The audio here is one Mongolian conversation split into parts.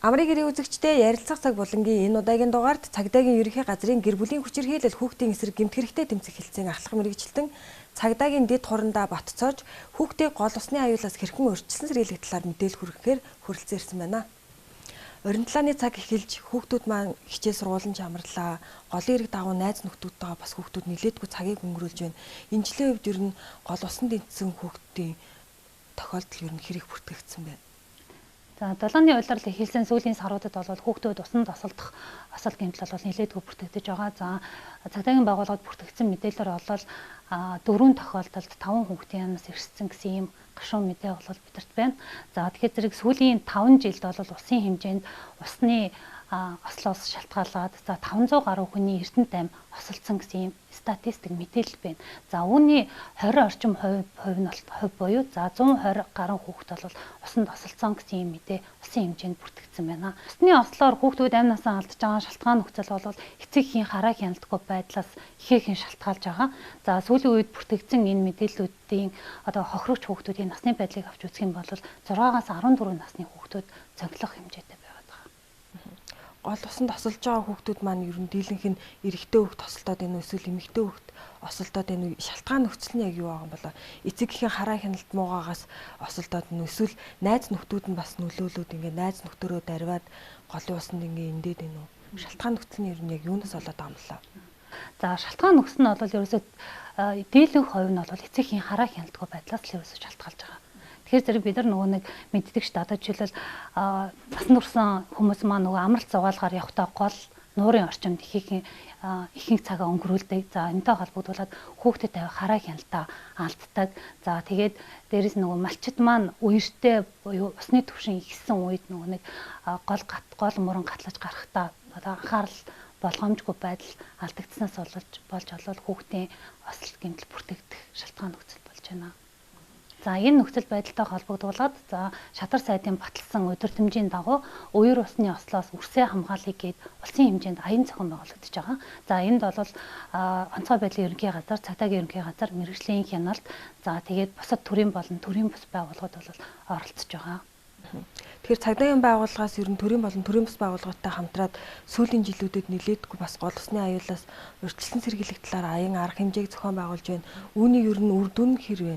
Амрын гэрийн үзэгчдээ ярилцах цаг булангийн энэ удаагийн дугаард цагдаагийн ерөнхий газрын гэр бүлийн хүчирхийлэл хүүхдийн эсрэг гэмт хэрэгтэй тэмцэх хэлтсийн ахлах мэргэжилтэн цагдаагийн дэд хурандаа Батцоож хүүхдийг гол усны аюулаас хэрхэн урьдчилан сэргийлэх талаар мэдээлэл хүргэхээр хүрэлцэн ирсэн байна. Орон талааны цаг эхэлж хүүхдүүд маань хичээл сургууль нь чамарлаа. Голын эрэг дагуу найз нөхдүүдтэйгээ бас хүүхдүүд нилээдгүй цагийг өнгөрүүлж байна. Энэ жилийн хувьд ер нь гол усанд энтсэн хүүхдийн тохиолдол ер нь хэрэг бүртгэгдсэн байна. За, дулааны улирал эхэлсэн сүүлийн саруудад бол хүүхдүүд усанд осолдох осол гэмтэл бол нэлээдгүй бүртгэгдэж байгаа. За, цагдаагийн байгууллагад бүртгэгдсэн мэдээлэлээр бол 4 тохиолдолд 5 хүүхдийн амнаас эрсдсэн гэсэн ийм гашуун мэдээ бол бидэрт байна. За, тэгэхээр зэрэг сүүлийн 5 жилд бол усын хэмжээнд усны ослоос шалтгаалаад за 500 гаруй хүний эрдэнэт ам осолдсон гэсэн ийм статистик мэдээлэл байна. За, үүний 20 орчим хувь нь хувь буюу за 120 гаруй хүүхэд бол усанд осолдсон гэсэн ийм мэдээ улсын хэмжээнд бүртгэгдсэн байна. Усны ослоор хүүхдүүд амь насаа алдаж байгаа шалтгаан нөхцөл бол эцэг эхийн хараа хяналтгүй байдлаас ихээхэн шалтгаалж байгаа. За, сүүлийн үед бүртгэгдсэн энэ мэдээллүүдийн одоо хохирогч хүүхдүүдийн насны байдлыг авч үзэх юм бол 6-аас 14 насны хүүхдүүд цоглох хэмжээтэй. Гол усанд осолж байгаа хүүхдүүд маань ер нь дийлэнх нь эрэгтэй хүүхд осолдоод байна уу эсвэл эмэгтэй хүүхд осолдоод байна уу? Шалтгаан нөхцөл нь яг юу байгаа юм болоо? Эцэг эхийн хараа хяналт муугаагаас осолдоод байна уу? Эсвэл найз нөхдүүд нь бас нөлөөлөөд ингээ найз нөхдөрөө дарваад голын усанд ингээ эндээд байна уу? Шалтгаан нөхцөл нь ер нь яг юунаас болоод байгаа юм болоо? За, шалтгаан нөхцөл нь бол ерөөсөө дийлэнх хувь нь бол эцэг эхийн хараа хяналтгүй байдлаас л ерөөсөө шалтгаалж байгаа. Тэгэхээр зэрэг бид нар нөгөө нэг мэддэг шүү дээ. Одоо жишээлбэл насан турсан хүмүүс маань нөгөө амралт зугаалгаар явхдаа гол нуурын орчимд ихэнх цагаа өнгөрүүлдэг. За, энэтэй холбогдуулаад хүүхдэд тавих хараа хяналтаа алддаг. За, тэгээд дээрэс нөгөө малчид маань үертэй буюу усны түвшин ихсэн үед нөгөө нэг гол мөрөн гатлаж гарахдаа одоо анхаарал болгоомжгүй байдал алдагдсанаас болж олвол хүүхдийн осол гэмтэл бүртгэгдэх шалтгаан нөхцөл болж байна. За, энэ нөхцөл байдалтай холбогдуулаад за шатар сайдын баталсан өдөртөмжийн дагуу үер усны ослоос үрсээ хамгаалъя гээд улсын хэмжээнд аян зохион байгуулагдаж байгаа. За, энд бол онцгой байдлын ерөнхий газар, цагдаагийн ерөнхий газар, мэргэжлийн хяналт, за тэгээд бусад төрийн болон төрийн бус байгууллагууд бол оролцож байгаа. Тэгэхээр цагдаагийн байгууллагаас ер нь төрийн болон төрийн бус байгууллагуудтай хамтраад сүүлийн жилүүдэд нилээдгүй бас гол усны аюулаас урьдчилан сэргийлэх талаар аян арга хэмжээг зохион байгуулж байна. Үүний ер нь үр дүн хэр вэ?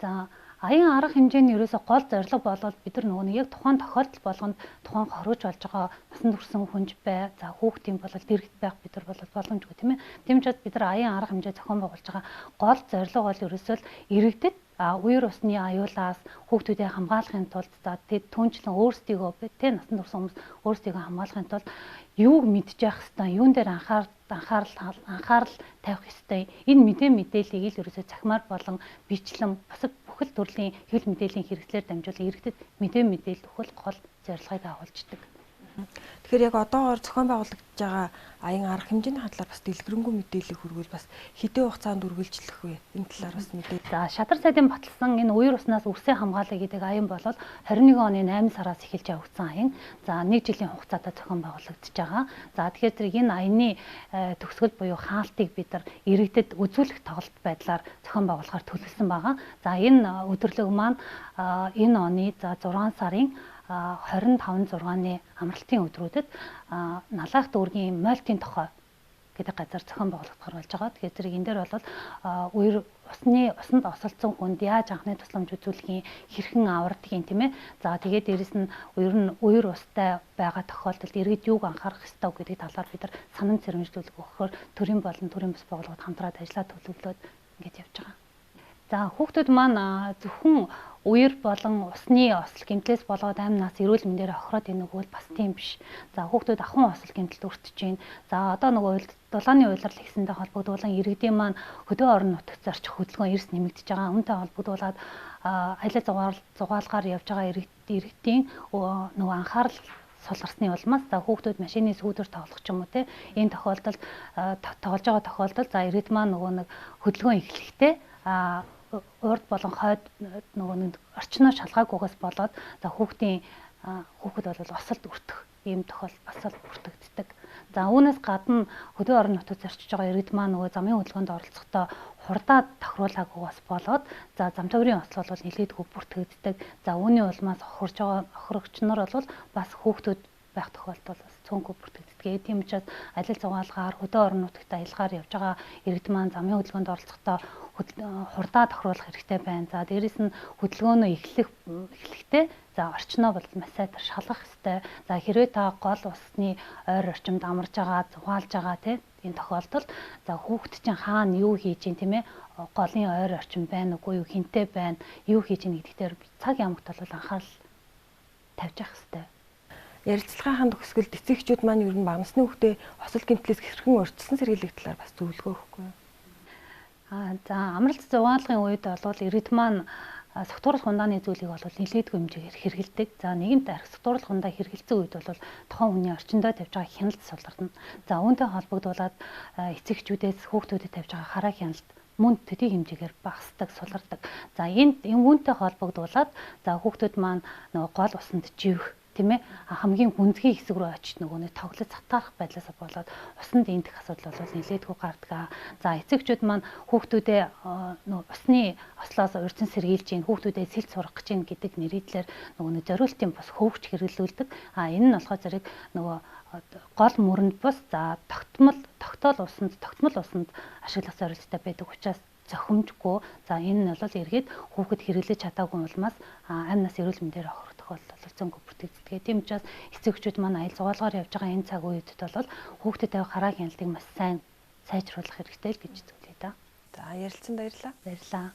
За, аян арга хэмжээний ерөөсөө гол зорилго болвол бид нар нөгөө нэг яг тухайн тохиолдол болгонд тухайн хорооч болж байгаа насан турсан хүнж бай, за хүүхдийн бол дэргэд байх бид нар бол боломжгүй, тийм ээ. Тийм ч бид нар аян арга хэмжээ зохион байгуулж байгаа гол зорилго бол ерөөсөө л иргэдэд үер усны аюулаас хүүхдүүдээ хамгаалахын тулд, за түүнчлэн өөрсдийгөө тэ насан турсан хүмүүс өөрсдийгөө хамгаалахын тулд юуг мэдж явах хэвээр, юун дээр анхаарал тавих хэвээр энэ мэдээллийг л ерөөсөө цахимаар болон бичлэн бусад бүхэл төрлийн хэвлэл мэдээллийн хэрэгслээр дамжуулан иргэдэд мэдээлэл өгөх гол зорилгыг агуулждаг. Тэгэхээр яг одоогоор зохион байгуулагдаж байгаа аян арга хэмжээний талаар бас дэлгэрэнгүй мэдээлэл хүргүүл бас хэдэн хугацаанд үргэлжлэх вэ? Энэ талаар бас мэдээ. За, шатар сайдын баталсан энэ үер уснаас үрсээ хамгаалъя гэдэг аян бол 21 оны 8 сараас эхэлж явагдсан аян. За, 1 жилийн хугацаатай зохион байгуулагдаж байгаа. За, тэгэхээр зэрэг энэ аяны төгсгөл буюу хаалтыг бид нар иргэдэд үзүүлэх тоглолт байдлаар зохион байгуулахаар төлөвлөсөн байгаа. За, энэ өдөрлөг маань энэ оны за 6 сарын 25 6-ны амралтын өдрүүдэд Налаах дүүргийн Мойлтын тохой гэдэг газар зохион байгуулагдахаар болж байгаа. Тэгэхээр зэрэг энэ дээр бол үер усны усанд осолдсон хүнд яаж анхны тусламж үзүүлэхийн, хэрхэн авардгийг, тийм ээ. За, тэгээд дээрэс нь үер нь үер устай байгаа тохиолдолд иргэд юуг анхаарах ёстой гэдэг талаар бид нар санам сэрэмжлүүлэх өгөхөөр төрийн болон төрийн бус байгууллагууд хамтраад ажиллаа төлөвлөөд ингэж явж байгаа. За, хүүхдүүд маань зөвхөн үер болон усны осол гэмтлээс болоод амь нас эрүүл мэндээр хохироод энэ нөгөө бас тийм биш. За, хүүхдүүд ахуйн осол гэмтэлд өртөж байна. За, одоо нөгөө дулааны улирал ихсэнтэй холбогдуулан иргэдийн маань хөдөө орон нутагт зорчих хөдөлгөөн эрс нэмэгдэж байгаа. Үүнтэй холбогдуулаад аялал зугаалгаар явж байгаа иргэдийн нөгөө анхаарал сулгарсны улмаас за хүүхдүүд машины сүүдэр тоглох ч юм уу те энэ тохиолдолд тоглож байгаа тохиолдолд за иргэд маань нөгөө нэг хөдөлгөөн эхлэхдээ урд болон хойд нөгөө нэг орчноо шалгаагүйгээс болоод за хүүхэд бол осолд өртөх ийм тохиолдол бас л бүртгэгддэг. За, үүнээс гадна хөдөө орон нутагт зорчиж байгаа иргэд маань нөгөө замын хөдөлгөөнд оролцохдоо хурдаа тохируулаагүй бас болоод за зам тойрын осол бол нэлээдгүй бүртгэгддэг. За үүний улмаас охирч байгаа охирогч нар бол бас хүүхдүүд байх тохиолдол бас цөөнгүй бүртгэгддэг. Тийм учраас алил зугаалгаар хөдөө орон нутагт аялгаар явж байгаа иргэд маань замын хөдөлгөөнд оролцохдоо хурдаа тохируулах хэрэгтэй байна. За дээрэс нь хөдөлгөөнөө эхлэхдээ за орчноо бол маш сайтар шалгах хэрэгтэй. За хэрвээ та гол усны ойр орчимд амарж байгаа, зугаалж байгаа тийм энэ тохиолдолд за хүүхэд чинь хаана юу хийж юм тийм голын ойр орчим байна уугүй юу, хинтээ байна, юу хийж ийн гэдэгтэр цаг ямагт бол анхаарал тавьж явах хэрэгтэй. Ярилцлагын төгсгөлд эцэг эхчүүд маань ер нь бага насны хүүхдээ осол гэмтлээс хэрхэн урьдчилан сэргийлэх талаар бас зөвлөгөө өгөхгүй юу? За амралт зугаалгын үед бол иргэд маань согтууруулах ундааны зүйлийг бол нэлээдгүй хэмжээгээр хэрэглэдэг. За нэгэнт арх согтууруулах ундаа хэрэглэсэн үед бол тухайн хүний орчиндөө тавьж байгаа хяналт сулгарна. За үүнтэй холбогдуулаад эцэг эхчүүдээс хүүхдүүдэд тавьж байгаа хараа хяналт мөн төдий хэмжээгээр багасдаг, сулардаг. За энэ үүнтэй холбогдуулаад за хүүхдүүд маань нөгөө гол усанд живэх тийм хамгийн гүнзгий хэсэг рүү очиж нөгөө нэг тоглож сатаарах байдлаасаа болоод усанд эндэх асуудал бол нэлээдгүй гардаг. За эцэгчүүд маань хүүхдүүдээ нөгөө усны ослоос урьдчилан сэргийлж гин, хүүхдүүдээ сэлт сургах гэж гин гэдэг нэрийдлэр нөгөө нэг зориултын бус хөвгч хэрэглүүлдэг. А энэ нь болохоор зэрэг нөгөө гол мөрөнд бус за тогтоол усанд ашиглах зорилттой байдаг учраас зохимжгүй. За энэ нь бол эргээд хүүхэд хэрэглэж чадаагүй улмаас амь нас эрүүл мэндээр охирох тохиолдол зөнгө бүртгэгддэг. Тийм учраас эцэг эхчүүд маань аял зугаалгаар явж байгаа энэ цаг үед бол хүүхдэд тавих хараа хяналтыг маш сайн сайжруулах хэрэгтэй л гэж зөвлөе да. За ярилцсан баярлалаа. Баярлалаа.